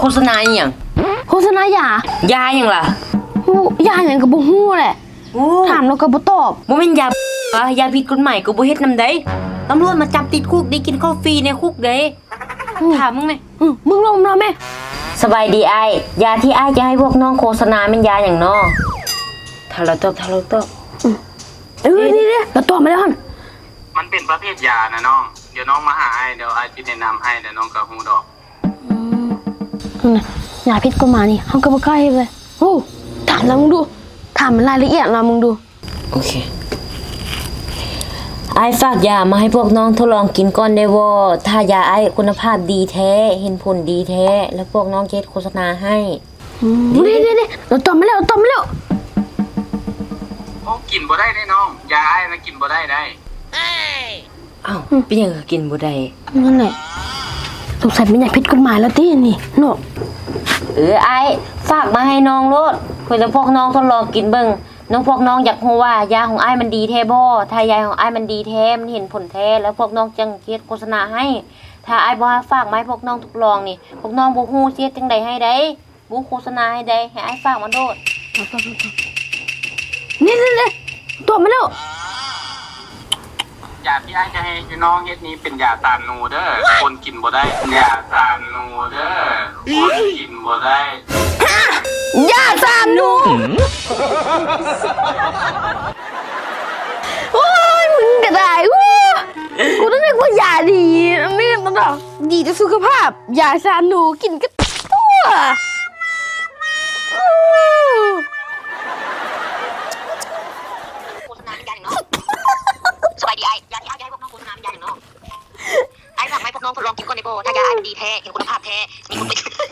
ໂຄສະນາອີ່ຫຍັງ? ໂຄສະນາຢາ. ຢາຫຍັງລະ? ໂອ້ ຢາຫຍັງກໍບໍ່ຮູ້ແຫຼະ. ໂອ້ ຖາມແລ້ວກໍບໍ່ຕອບ. ບໍ່ແມ່ນຢາຫວາ? ຢາຜິດກົດໝາຍກໍບໍ່ເຮັດນຳໃດ. ຕຳຫຼວດມາຈັບຕິດຄຸກເດ້, ກິນເຂົ້າຟຣີໃນຄຸກເດ້. ອືມ ຖາມມຶງແມະ. ອືມ ມຶງລົງມາແມະ. ສະບາຍດີອ້າຍ, ຢາທີ່ອ້າຍຈະໃຫ້ພວກນ້ອງໂຄສະນາແມ່ນຢາຫຍັງນໍ? ຖ້າລາວຕອບ, ຖ້າລາວຕອບ. ອືມ ເອີ ນີ້ເດ້ ລາວຕອບມາແລ້ວຫັ້ນ. ມັນເປັນປະເພດຢານະນ້ອງ. ດຽວນ້ອງມາຫາອ້າຍ, ດຽວອ້າຍຊິແນະນຳໃຫ້, ດຽວນ້ອງກໍຮູ້ດອກ. ອືມ ນັ້ນນະ ຢາຜິດກົດໝາຍນີ້ ເຮົາກໍບໍ່ກ້າເຮັດເລີຍ. ໂອ້ ຖາມລາວເບິ່ງດູ, ຖາມມັນລາຍລະອຽດລາວເບິ່ງດູ. ໂອເຄ. ອ້າຍຝາກຢາມາໃຫ້ພວກນ້ອງທົດລອງກິນກ່ອນໄດ້ບໍ່? ຖ້າຢາອ້າຍຄຸນນະພາບດີແທ້, ເຫັນຜົນດີແທ້, ແລ້ວພວກນ້ອງຈະເຮັດໂຄສະນາໃຫ້. ອືມ ເດ້ ເດ້ ເດ້ ເດ້ ລາວຕອບມາແລ້ວ, ລາວຕອບມາແລ້ວ. ໂອ້ ກິນບໍ່ໄດ້ເດ້ນ້ອງ, ຢາອ້າຍນະກິນບໍ່ໄດ້ໄດ໋. ອ້າວ ອືມ ເປັນຫຍັງຄືກິນບໍ່ໄດ້? ນັ້ນແຫຼະ ສົງໄສເປັນຫຍັງຜິດກົດໝາຍແລ້ວຕິນີ້ເນາະ. ເອີ ອ້າຍຝາກມາໃຫ້ນ້ອງໂລດ ເພື່ອພວກນ້ອງທົດລອງກິນເບິ່ງ. ນ້ອງ ພວກນ້ອງຢາກຮູ້ວ່າຢາຂອງອ້າຍມັນດີແທ້ບໍ່? ຖ້າຢາຂອງອ້າຍມັນດີແທ້, ມັນເຫັນຜົນແທ້ ແລ້ວພວກນ້ອງຈັ່ງເຮັດໂຄສະນາໃຫ້. ຖ້າອ້າຍບໍ່ຝາກມາໃຫ້ພວກນ້ອງທົດລອງນີ້ ພວກນ້ອງບໍ່ຮູ້ຊິເຮັດຈັ່ງໃດໃຫ້ໃດ. ບໍ່ໂຄສະນາໃຫ້ໃດ, ໃຫ້ອ້າຍຝາກມາໂລດ. ນີ້ໆໆ ຕອບມາແລ້ວ. ຢາທີ່ອ້າຍຈະໃຫ້ນ້ອງເຮັດນີ້ເປັນຢາຕານໜູເດີ, ຄົນກິນບໍ່ໄດ້. ຢາຕານໜູເດີ, ຄົນກິນບໍ່ໄດ້. ຮະ! ຢາຕານໜູ? ໂອ້ຍ ມຶງກໍໄດ້. ໂອ້ ກູກໍນຶກວ່າຢາດີ, ອັນນີ້ມັນດອກ ດີຕໍ່ສຸຂະພາບ. ຢາສານໜູກິນກໍຕົວະ. ໂຄສະນາມັນຢາຫຍັງເນາະ? ສະບາຍດີອ້າຍ, ຢາທີ່ອ້າຍຢາໃຫ້ພວກນ້ອງໂຄສະນາມັນຢາຫຍັງເນາະ? ອ້າຍຝາກມາໃຫ້ພວກນ້ອງທົດລອງກິນກ່ອນໄດ້ບໍ່? ຖ້າຢາອ້າຍມັນດີແທ້, ເຫັນຄຸນນະພາບແທ້, ມີຜົນປະໂຫຍດ.